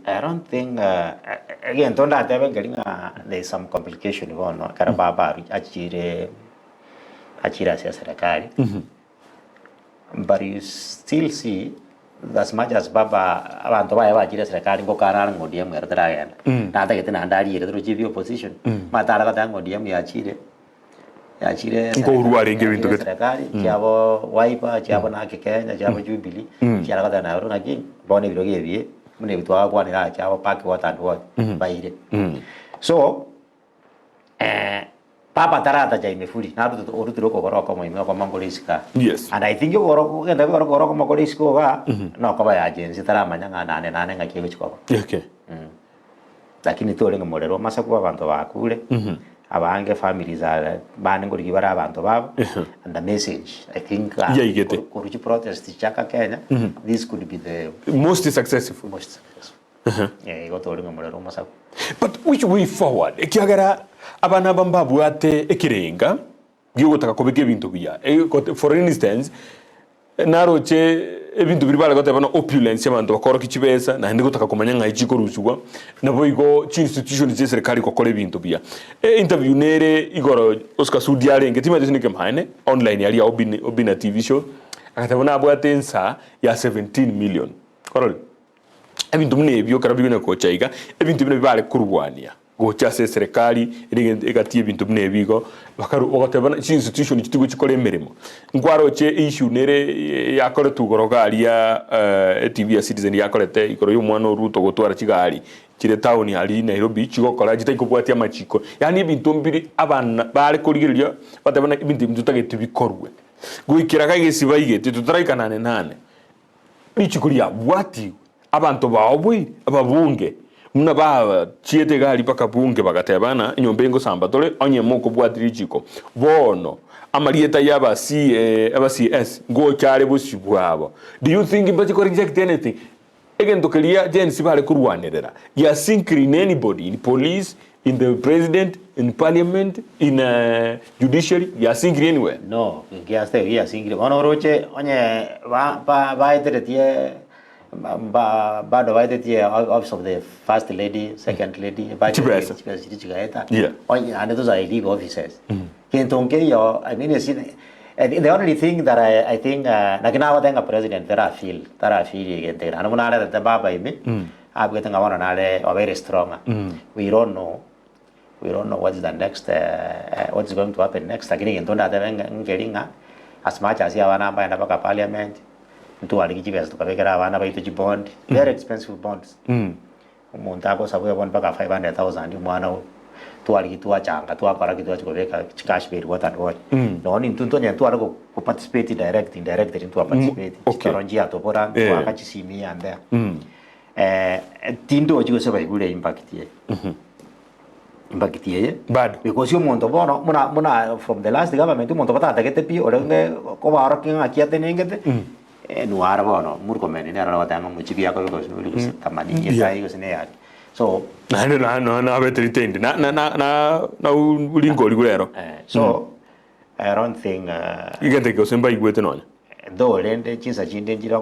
I don't think egento ndatebe nkeri ng'a there is some complication bono ekero baba achiire achiire ase eserekari, but you still see as much as baba abanto baye bachire eserekari ngokana are ng'a ODM ero teragenda, natagete naende ariere toroche ebi opposition, omanyete are goteba ng'a ODM yachire yachire Nkourwa arenge ebinto gete. eserekari chiabo Wiper, chiabo Naki Kenya, chiabo Jubilee, chiara goteba naye oro ng'aki bono ebirogo ebi buna ebi twagakwanera aa chiabo park what and what baire. So papa taratacha ime fully narutete orutire okogoro okomo ime okomo nkore isiko aa. Yes. And I think okogoro ogento ekero okogoro okomo kore isiko igaa, nokoba ya Gen Z taramanya ng'a nane nane ng'aki egochi koba. Okay. Lakini torenge morero amasaku abanto bakure, abange families are bande nkorigia bare abanto babo, and the message I think Yaigete. korwa chiprotest chiaka Kenya, this could be the Most successful. most successful. Eh, igo torenge morero omosaku. But which way forward? Ekiagera abana aba mbabwate ekerenga giogotaka kobeka ebinto buya. For instance, naroche ebinto biria bare goteba buna opulence abanto bakorokia chibesa naende gotaka komanya ng'ai chikorusigwa, naboigo chi institution chia eserekari gokora ebinto buya. Interview nere igoro Oscar Sudi arenge, timanyeti gose nekemaene, online aria Obina Obina TV show, agateba buna abwate ensa ya 17 million. Kwarorire? Ebinto buna ebio ekero bikonya gocha iga, ebinto buna ebi bare korwania gocha ase eserekari ere egento egati y'ebinto buna ebi igo, bakaru bagoteba buna chi institution echi tigo chikore emeremo. Nkwaroche issue nere yakoretwe igoro iga aria eTV ya Citizen yakorete igoro ya omwana o Ruto gotwara chigari chire town aria Nairobi chigokora chitari kobwatia amachiko. Yaani ebinto mbiri abana bare korigereria bateba buna ebinto ebi ntotageti bikorwe. Goikera iga egesiba igetwe totaraika nane nane. Rituko riabwatigwe, abanto bao boire ababunge, buna bachiete iga aria mpaka bunge, bagateba ng'a enyomba eye ngosamba tore, onye mokobwatia richiko. Bono amarieta y'aba aba CS ngocha are bosio bwabo. Do you think mbache ko reject anything? Egento keria Gen Z bare korwanerera, giasinkire in anybody, in police, in the president, in parliament, in judiciary, giasinkire anywhere. No, nkiasete giasinkire. Bono oroche onye ba- ba- baeteretie ba- ba- bado baetetie office of the first lady, second lady, Chibesa. chibesa chiria chigaeta. Yeah. Onye naende those are illegal offices. Gento nkeiyo, I mean esi the only thing that I, I think naki nagoteba ng'a president tara feel, tara feel egento eke. Naende buna aretete baba ime, abwate ng'a bono nare obeire stronger. We don't know, we don't know what is the next what is going to happen next, lakini egento ndatebe ng'a nkeri ng'a as much as abana mbaenda mpaka parliament, ntwarenge chibesa tokabekera abana baito chibond, very expensive bonds. Omonto agosabwa ebond mpaka 500,000 omwana oo, twarigia twachanga twakora ki twachia kobeka chicash bail what and what. Nonya intwe ntonyare tware go go participate direct indirectly ntwa participate Okay. chitoro nchiatobora Eh. ntwaka chisimi here and there. Tindochi gose baigure impact eye. Impact eye Bado. because omonto bono buna buna from the last government omonto batatagete pi orenge kobaorokia ng'aki atenengete nware bono Murkomen nere oragoteba ng'a omochibi akobeka gose ori gose themanini Yeah. etai gose neyaki so Naende na- na- nabete ritendi na na na na na ringori rero. so I don't think Egento eke gose mbaigwete nonya. though rende chinsa chinde nchire.